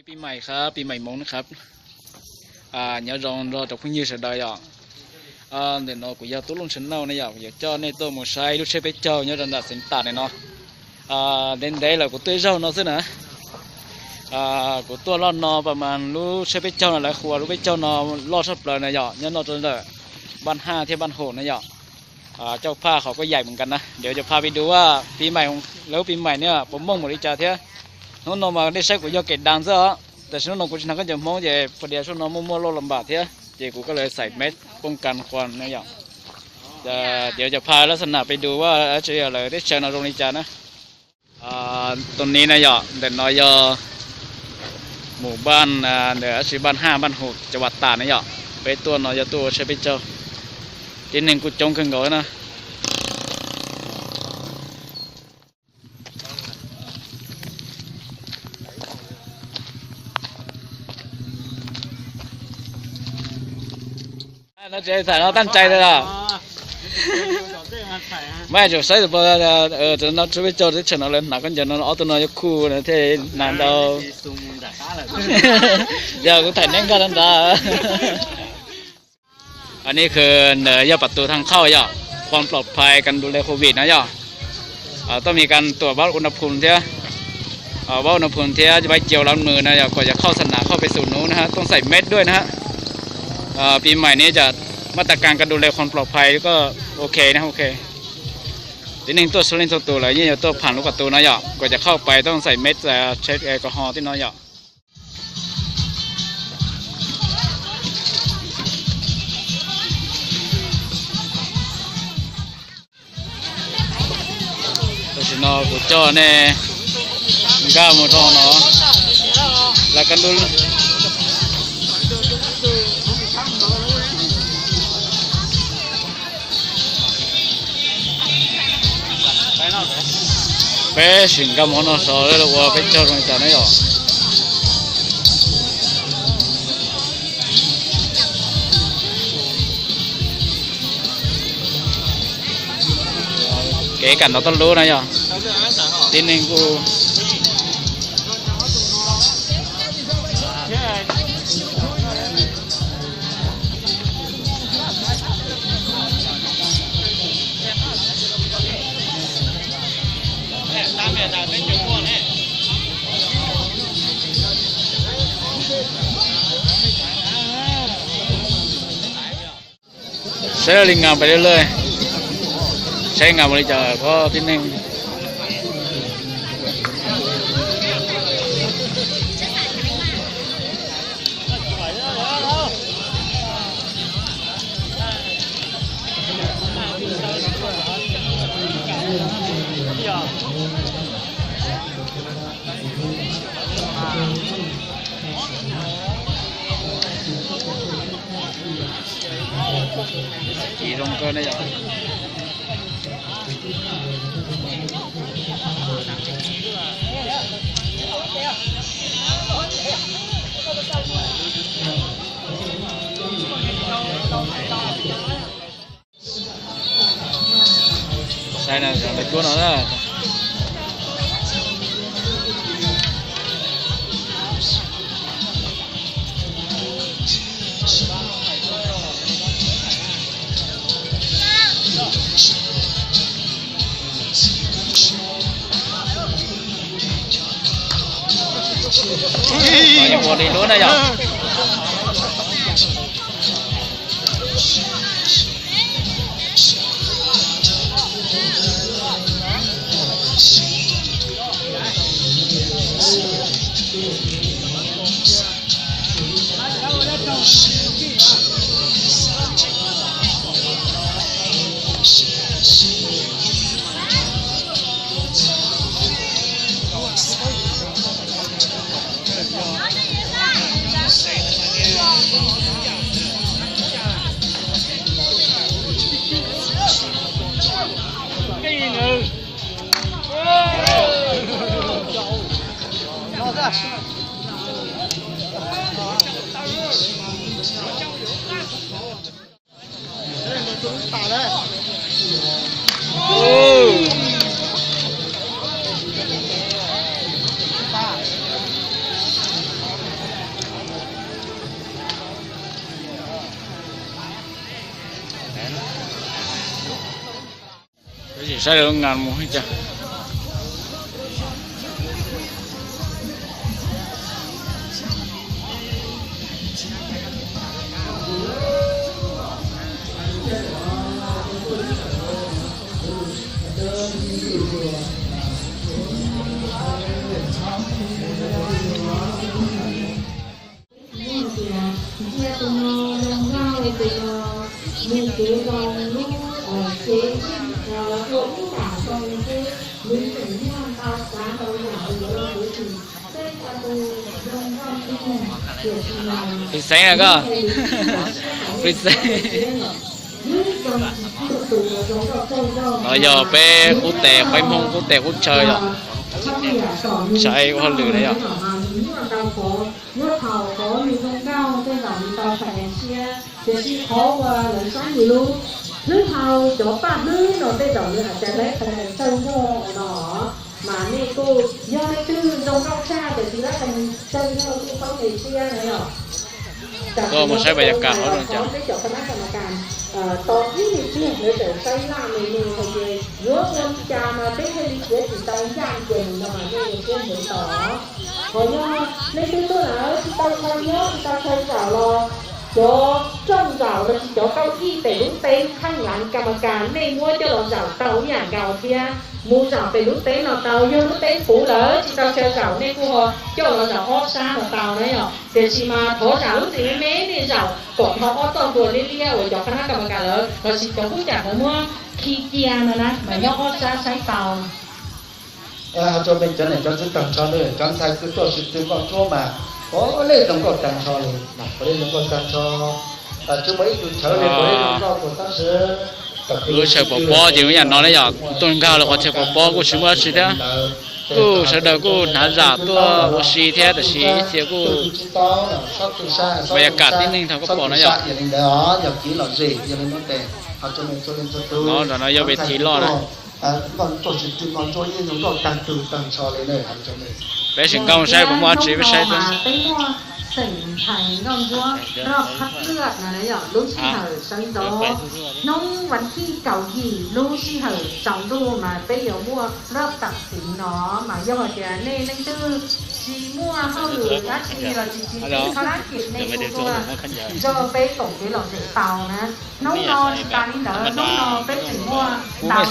Pib mais khab, pib mais Hmoob khab. Nyob zoo nrog rau phooj ywg sawv daws yom. Ntawm no kuv yog Tub Looj Channel ne yom, kuv yuav coj nej tuaj mus saib lub tsheb peb caug nyob rau nram xeev tam ne no. Ntev ntev lawm kuv tuaj ib zaug no xwb na. Kuv tuaj loj no pas mas lub tsheb peb caug no lawv hu ua lub peb caug no loj tshaj plaws na yom, nyob no rau ntawm Npaj Haj thiab Npaj Hum na yom. Coj phaj qhov kuj yaim mus nkas na, ntiav cov phaj pib dua pib mais, lawv pib mais ne puas mooj npaum li cas thiab. Hnub no mas nej saib kuv yog kem das xwb os, tam sim hnub no kuv tsis hnav khaub ncaws Hmoob ces pha dias xub no muaj muaj loj los npam thiab ces kuv kuj lawv xaim meb pooj kas quas na yom. Ntiav cov phaj lab xa nam pib dua dab tsi lawv teb chaws no zoo li cas na. Tus ni na yom, ntawm no yog mus Npaj, ntawm dab tsi Npaj Haj Npaj Hum cov vas tas na yom. Peb tuaj no yog tuaj ua tsheb peb caug, tib neeg kuj coob kawg nkaus na. No tseem tham no tab ntshai li los. Maj tsum saib tus pog, no tsheb peb caug teb chaws no lawv hnav khaub ncaws no ob tug no yuav khuj thiaj hnav ntau. Yog kuv tham neb nkag nrad. Anv ni khw ntawm yog pas tus thaj khauj yom, ความปลอดภัย การดูแลโควิด na yom. Tuaj mis kas tuam vab u na phum thiab, vab u na phum thiab vab ciaus lav mws na yom, kom yog khauj xa nam khauj pem xus nuv na, tuaj xaim meb duaj na. Pib mais ni cas maj tas kas kas du le ความปลอดภัย koj ok na, ok. Tib neeg tuaj sawv leej txhua tus lawm yeej yuav tuaj pham lub pas tus no yom, kom cov khauj pais tuaj xaim meb, tsheb ko ho tib no yom. Tam sim no kuv coj nej nkag mus rau no, lawv kaj ntug. Peb sim nkag mus no so ua peb caug zoo li cas na yom. Kev kam no toj lub na yom, tib neeg kuj Saib li ngas pais lawm, saib ngas mus li cas ko tib neeg. Chim zoo kawg ne yom. Saib na, cov ntawd tuaj no na. Ua li lub na yom. Saib lawv nqa mus cas. Ntsia tus no zoo nkauj, tus no nws kuj zoo lub cev, ua ib ntam zoo xwb, nws tseem muaj ntau tsav ntau yam yuav los kuv tsis teb tau tus zoo nkauj tiag, tiam sis mas Plis xeeb na koj, Plis xeeb. No yog peb qub tes qaib Hmoob, qub tes qub chaw yom, saib ua hauj lwm na yom. Nyob thaum qhov nws zoo nkauj tej zaum nws tau txais siab, tiam sis qhov uas lawv saib nws lub hlwb hau, cov paj hlwb no tej zaum nws hais tias lawv qhia nws tsawg zog no, mas nej kuj yog leej twg zoo nkauj tshaj tiam sis lawv qhia nws tsawg zog kuj paub nws siab na yom. Koj mus saib bas yas kas hauv zoo cas. Peb cov khanas kas mas kas, tos ib me pliag lawv tseem saib laj me me hais tias yuav ua li cas mas peb thiaj li khiav tsis tau ncaj ncees no mas nej siab ntev tos. Ho yog leej twg tuaj lawm tsis tau chaw nyob tsis tau chaw zaum los cov rooj zaum los sis cov kauj ij pem lub teb kheej lav kas mas kas nej muab coj los zaum tau ib yam nkaus thiab. Mus zaum pem lub teb no tau, yog lub teb puv lawm tsis tau chaw zaum nej kuj ho coj los zaum ob sab no tau na yom. Tiam sis mas thov zam lub txim me me nej zaum kom dhau ob txoj ntua liab liab uas cov khanas kas mas kas lawm los sis cov kub cam lawv muab khi cia no na mas nyob ob sab saib tau. Cov niam cov txiv tag nrho, cov ntxhais twg tuaj sim tw nkauj ntsuab mas puav leej zoo nkauj tag nrho li, puav leej zoo nkauj tag nrho. Tsis muaj ib tug chawv li, puav leej zoo nkauj puas tab sis. Lub chaw pov pob ces yam no na yom, tuaj nkag los qhov chaw pov pob kuj tsis muaj dab tsi thiab. Kuj sawv daws kuj hnav zam tuaj ua si thiab, tab sis ib txhia kuj bas yas kas tib neeg thaum koj pom na yom. No, no yog ves thiv loj na. Peb sim nkag mus saib puas muaj dab tsi peb saib xwb. Peb muaj xeem ntxhais nkauj ntsuab roj khab lwaj no yom, lub sij hawm sawv ntxov hnub vas thij kaum yim lub sij hawm tsaus ntuj mas peb yuav muaj roj tam xiv no, mas yog hais tias nej leej twg tsis muaj hauj lwm dab tsi los tsis tsis teb kho dab tsi nej kuj tuaj nrog peb koom kev lom zem tau na. Hnub no tsis tas li ntawd, hnub no peb tseem muaj ntau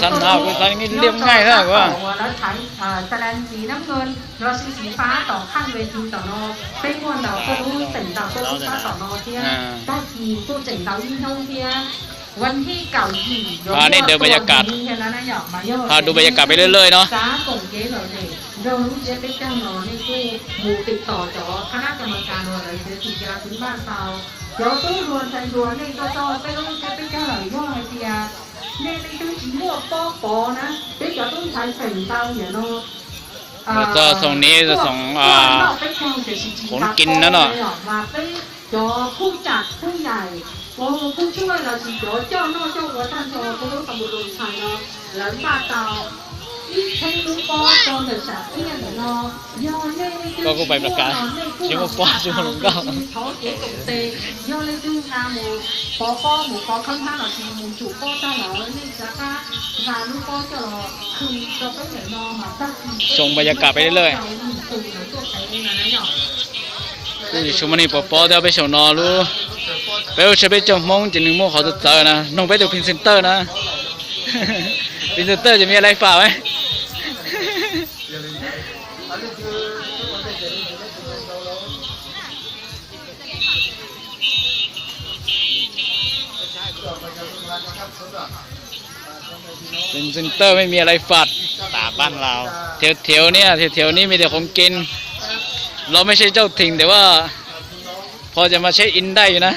tuaj lub nyob rau sab tom uas lawv thaiv xas las ntxiv nab nws los sis xiv fab tom qhaj ve thiv tom no, peb muaj ntau tuaj lub, tseem ntau tuaj lub sab tom no thiab. Tag kis kuj tseem ntau ib hnub thiab. Vas thij kaum yim yuav muaj tuaj thiab na yom, mas yog tias nej leej twg xav koom kev lom zem nrog lub tsiab peb caug no nej kuj mus tim tom cov khanas kas mas kas los lawv tsev tim cia la tub npaj tau. Cov tub hluas ntxhais hluas nej tuaj txog peb lub tsiab peb caug lawm, yog hais tias nej leej twg tsis muaj pob pov na, peb cov tub ntxhais feem ntau niam no txog xoom niv xoom qhuv kin na no. Mas peb cov khub cam khub yaim, khub tshuaj los sis cov coj noj coj ua tag nrho peb lub qab npus lus ntxhais no, lawv npaj tau ib txheeb lub pob rau ntawm sam thiaj ntawm no. Yog nej leej twg tsis muaj, nej kuj los tham hais los sis thov kev koom tes, yog leej twg nqa mus pov pob mus pov khawb hab los sis mus tsum pob tag lawm, nej rov qab nqa lub pob coj los khwv rau peb ntawm no mas tag kis peb tsis muaj tau ib tus lawv tuaj teev na yom. Kuj tsis tshua muaj neeg pov pob thiab peb xyoo no lub, peb lub tsiab peb caug Hmoob ces nws muaj qhov txawv txawv na, noog peb tus presenter na. Presenter ces me lais fam. Presenterไม่มีอะไรฝาก แถวๆเนี่ย แถวๆนี้มีแต่ของกิน เราไม่ใช่เจ้าถิ่น แต่ว่าพอจะมาเช็คอินได้อยู่นะ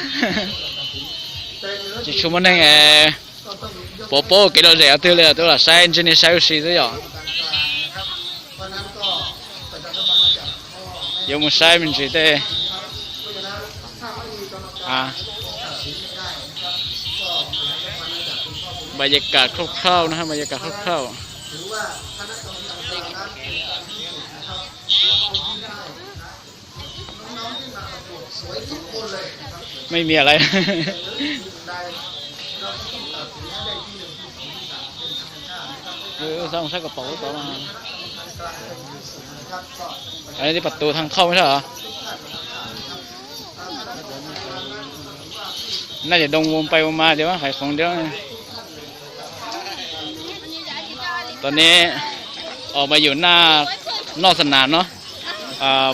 Tsis tshua muaj neeg pov pob kev lom zem qhov twg li, tuaj lam saib ntsib nej saib ua si xwb yom. Yuav mus saib me ntsis tej bas yas kam khauj khauj na, bas yas kam khauj khauj. Meej mias lawm. Saib, saib kom pom tod. Tib pas tus thaj khauj sab. Naj yam doo ua pais ua mas tias hais qhoov tias. Tom nej os mas yus naj noj xa nas no.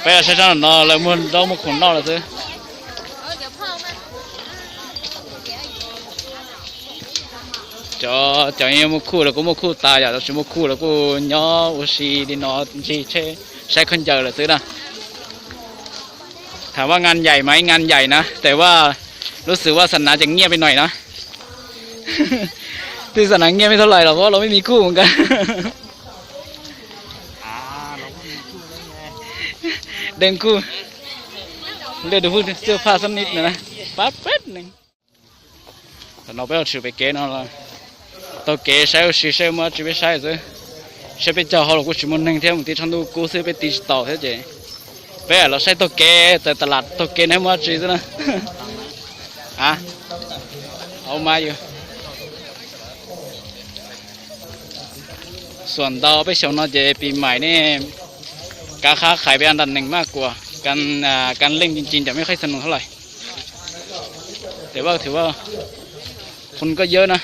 Peb los saib sab no lawv muag zaub muag khoom noj lawm xwb. Cov, cov muaj khuj los kuj muaj khuj tas, yog tsis muaj khuj los kuj nyob ua si li no ncig tsheb saib khaub ncaws lawm xwb na. Thas vaj ngas yaim mas ib ngas yaim na, tes vaj lub xwm vaj xa nas ces nyiaj peb no na. Twb xa nas nyiaj peb thab lais los vov los me me khuj nka. Deev khuj, lej du hwj xwb phaj xab nib na, pab peb neeg. Tam no peb los tshwm pem kev no, taug kev saib ua si saib muaj dab tsi peb saib xwb. Saib peb caug hauv los kuj tsis muaj neeg thiab, mus tib tshav ntuj kub xwb peb tiv tsis tau thiab ces peb los saib taug kev, txawm tas lam taug kev no muaj dab tsi xwb na. A, hauv mas yus xuam ntau peb xyoos no ces pis mais ne, kav qhab qhais peb nram neeg maj kuas, kav leej ci ci cov me qhaib xab nus hab lais. Tes vaj thwm vaj, phoo koj yawb na.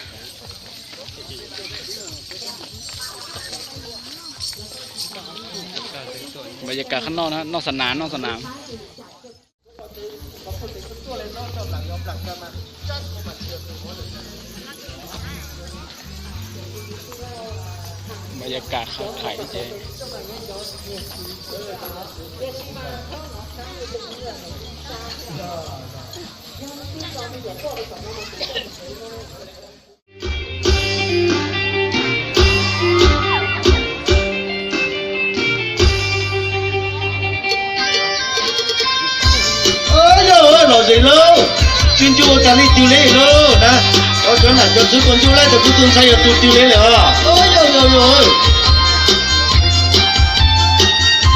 Npaj yas kas qhab noj, noj xa nas, noj xa nas. Npaj yas kas qhab qhais ces Yog lom zem lauj, tsis ncu ua cas li twg li lauj na. Cov nam cov txwv tus ncu laib cov txwv tus ntxhais yog tus twg li lawm os. Yog yog yog.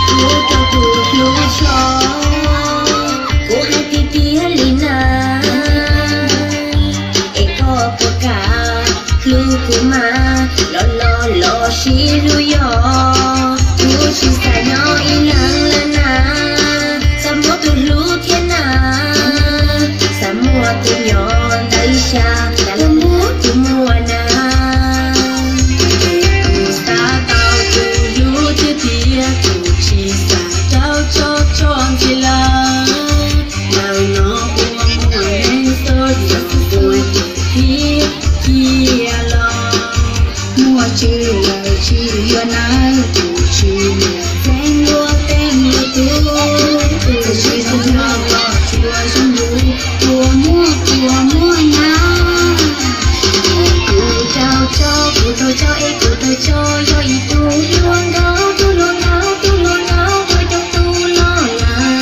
Kuv rau tus hlub tshua, kuv hais tiag tiag li na, es koj puas kam hlub kuv mas los los los sib hlub yog. Kuv tsis xav nyob ib leeg lawm na, xav muaj tus hlub thiab na, xav muaj tus nyob ntawm ib sab, xav muaj tus muaj na. Kuv xav tau tus hlub tiag tiag, kuv tsis xav rau tso tso ntxiv lawm. Ntawm no ua muaj neeg xwb, ua tus hlub tiag tiag los muaj tswv lawm tsis yuav nawb, kuv tsis muaj txeeb luag teeb luag tub, kuv tsis tau los tsuas zoo lus, ua muaj ua muaj na. Kuv rau tso, kuv rau tso, es kuv rau tso, yog ib tug hluas nkauj, tug hluas nkauj, tug hluas nkauj, ua cov tub los lawm.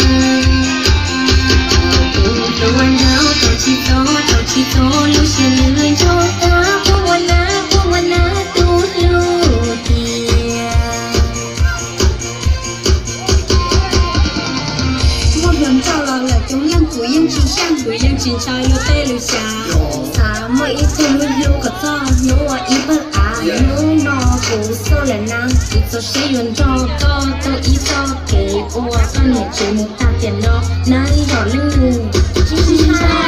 Kuv tus ua nraug tau tsis tau, tau tsis tau lub siab lwj ntsog tag, puas muaj na, puas muaj na tus hlub tiag. Muaj hluas nraug los lawm coob leej, kuv yeej tsis xyeej, kuv yeej tsis ntshaw luag tej lus xav. Xav muaj ib tug hlub hlub kom txog hnub ua ib pawg av. Hnub no kuv xauj lawm na, kuv txaus siab yuav nrog koj taug ib txoj kev ua koj niam tsev mus tag tiam no, neb yog leej nus tsis ntshai.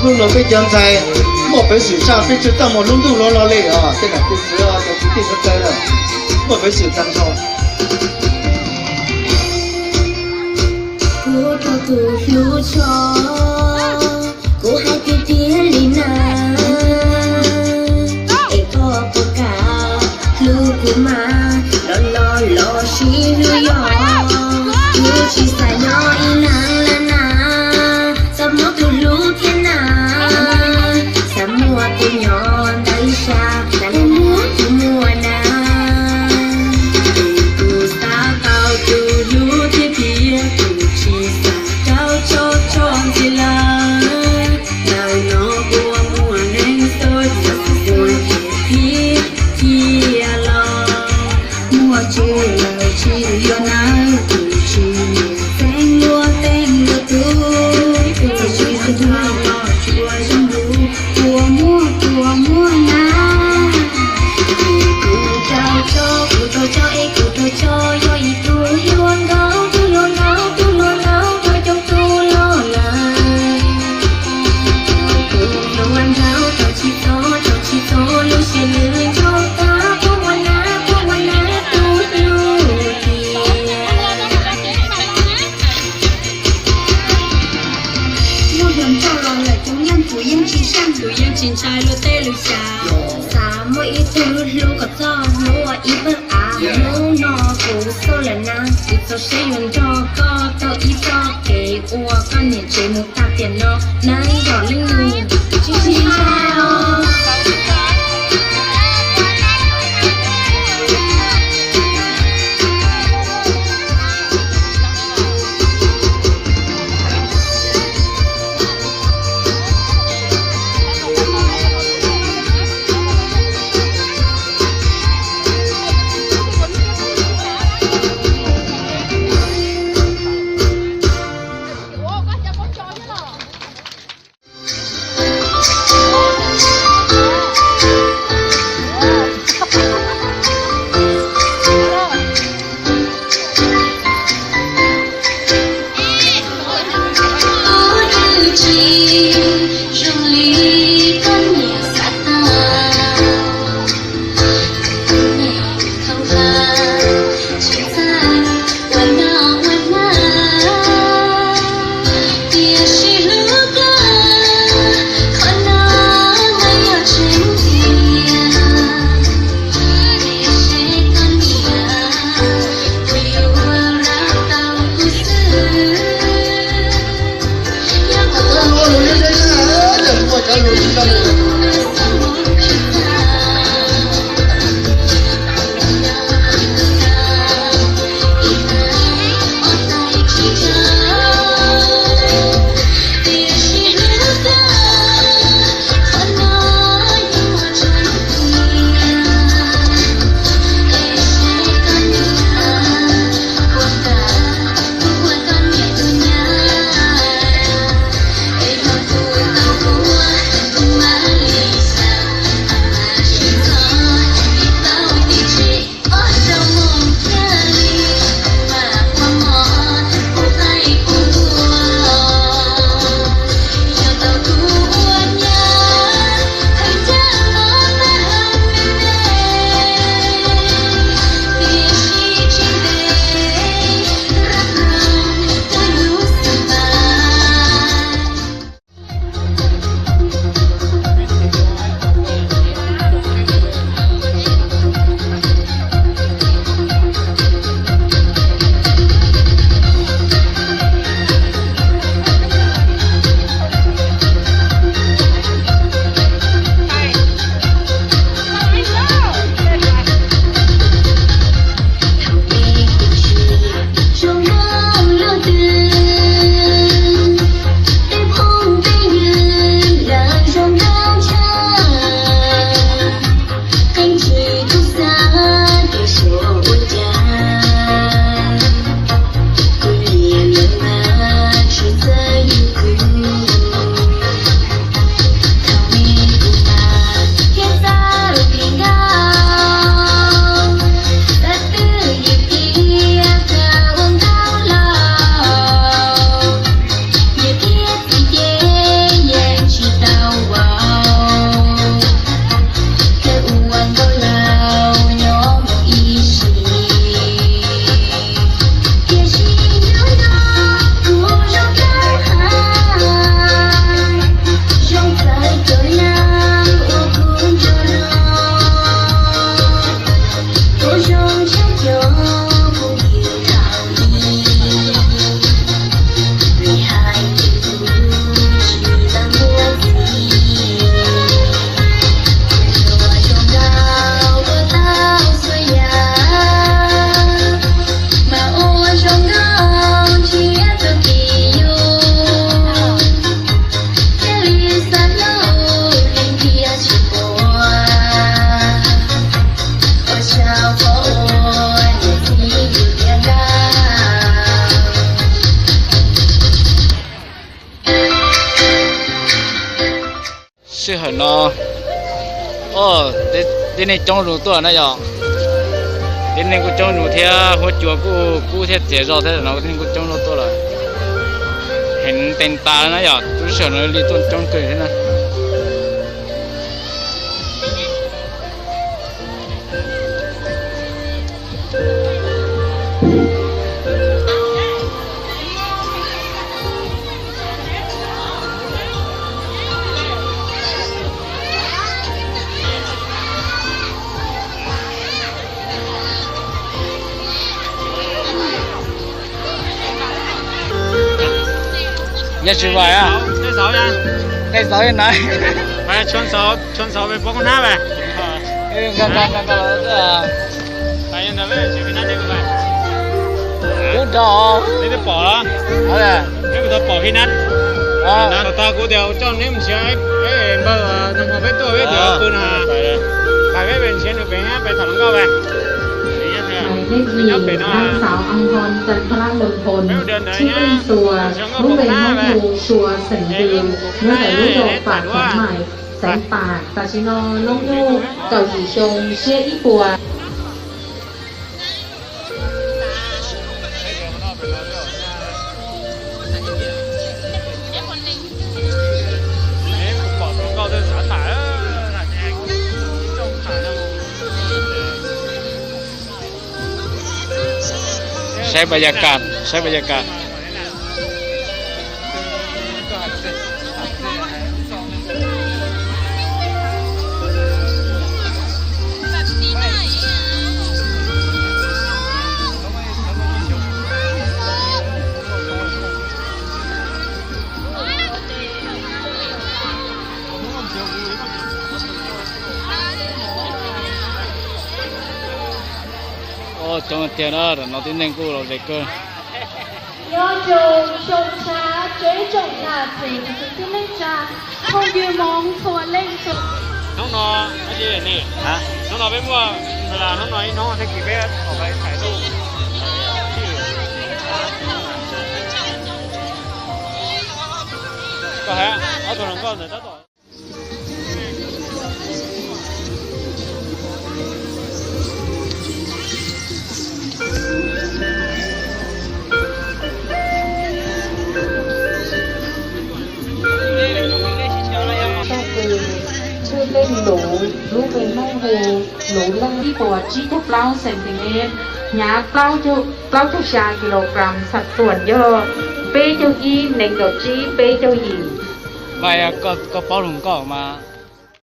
Hnub no peb cov ntxhais muaj peev xwm saj peb tsw toj mus lub ntuj los los li os, tej nam tej txiv cov kwv tij sawv daws muaj peev xwm tag nrho. Kuv rau tus hlub tshua, kuv hais tiag tiag li na, es koj puas kam hlub kuv mas los los los sib hlub yog. Kuv tsis xav nyob ib leeg lawm na, xav muaj tus hlub thiab na, xav muaj tus nyob ntawm ib sab, xav muaj tus muaj na. Es kuv xav tau tus hlub tiag tiag, kuv tsis xav rau tso tso ntxiv lawm. Ua tsi lawm tsis yuav nawb, kuv tsis nyiam xeeb luag teej luag tub, txawm tsis txawj hlub los tsuas zoo dub, kua muag kua muag na. Kuv rau tso, kuv rau tso es kuv rau tso, yog ib tug hluas nkauj, tug hluas nkauj, tug hluas nkauj rau coob tug los lawm. Kuv hluas nkauj rau tsis txog, rau tsis txog lub siab lwj ntsog tag, kua muag na, kua muag na tus hlub tiag. Muaj hluas nraug los lawm coob yeej kuv yeej tsis seej, kuv yeej tsis ntshai luag tej lus xav. Xav muaj ib tug hlub kom txog hlub ua ib pawg av. Hnub no kuv xauj lawm na, kuv txaus siab yuav nrog koj taug ib txoj kev ua koj niam tsev mus tag tiam no. Neeb Yom Leej Nus, tsis ntshai os. Os, tib neeg coob zus tuaj na yom. Tib neeg kuj coob zus thiab, huab cua kuj kub thiab txias zog thiab, no tib neeg kuj coob zus tuaj lawm. Heev teev tas na yom, lub sij hawm no li tuaj coob kawg thiab na. Yog tsis vais, tej xauv na, chon xauv ve pob kub hnab ve. Kuv rau, neb twb pom los, neb mus tau pom phib nab. Tag kuv tias coj neb mus nrhiav npawg no, peb tuaj peb tias pw no, pais peb nrhiav nws pem, peb tham hluas nkauj ve. Nyob pem no, peb mus dua ntawd, nrhiav nkauj pem hnab ve. Tam sim no lub ntuj kaum yim xyoo siab ib puas. Saib pas yas kas, saib pas yas kas. Coob tiag na, no tib neeg kuj los ze kawg. Nyob zoo xyoo tshiab, tsoom niam txiv kwv tij neej tsa, phooj ywg Hmoob txhua leej txhua tus. Hnub no, hnub no peb muaj, hnub no ib hnub thiab kis peb tham lus. Koj hais ob tug hluas nkauj ntawd tab tom Txuj tej luv, lub npe Hmoob hu luv leej, ib puas tsib caug plaub centimet, hnyav plaub caug xya kilogram, xav xuam yog peb caug ib, nees nkaum tsib, peb caug yim. Koj paub hluas nkauj mas.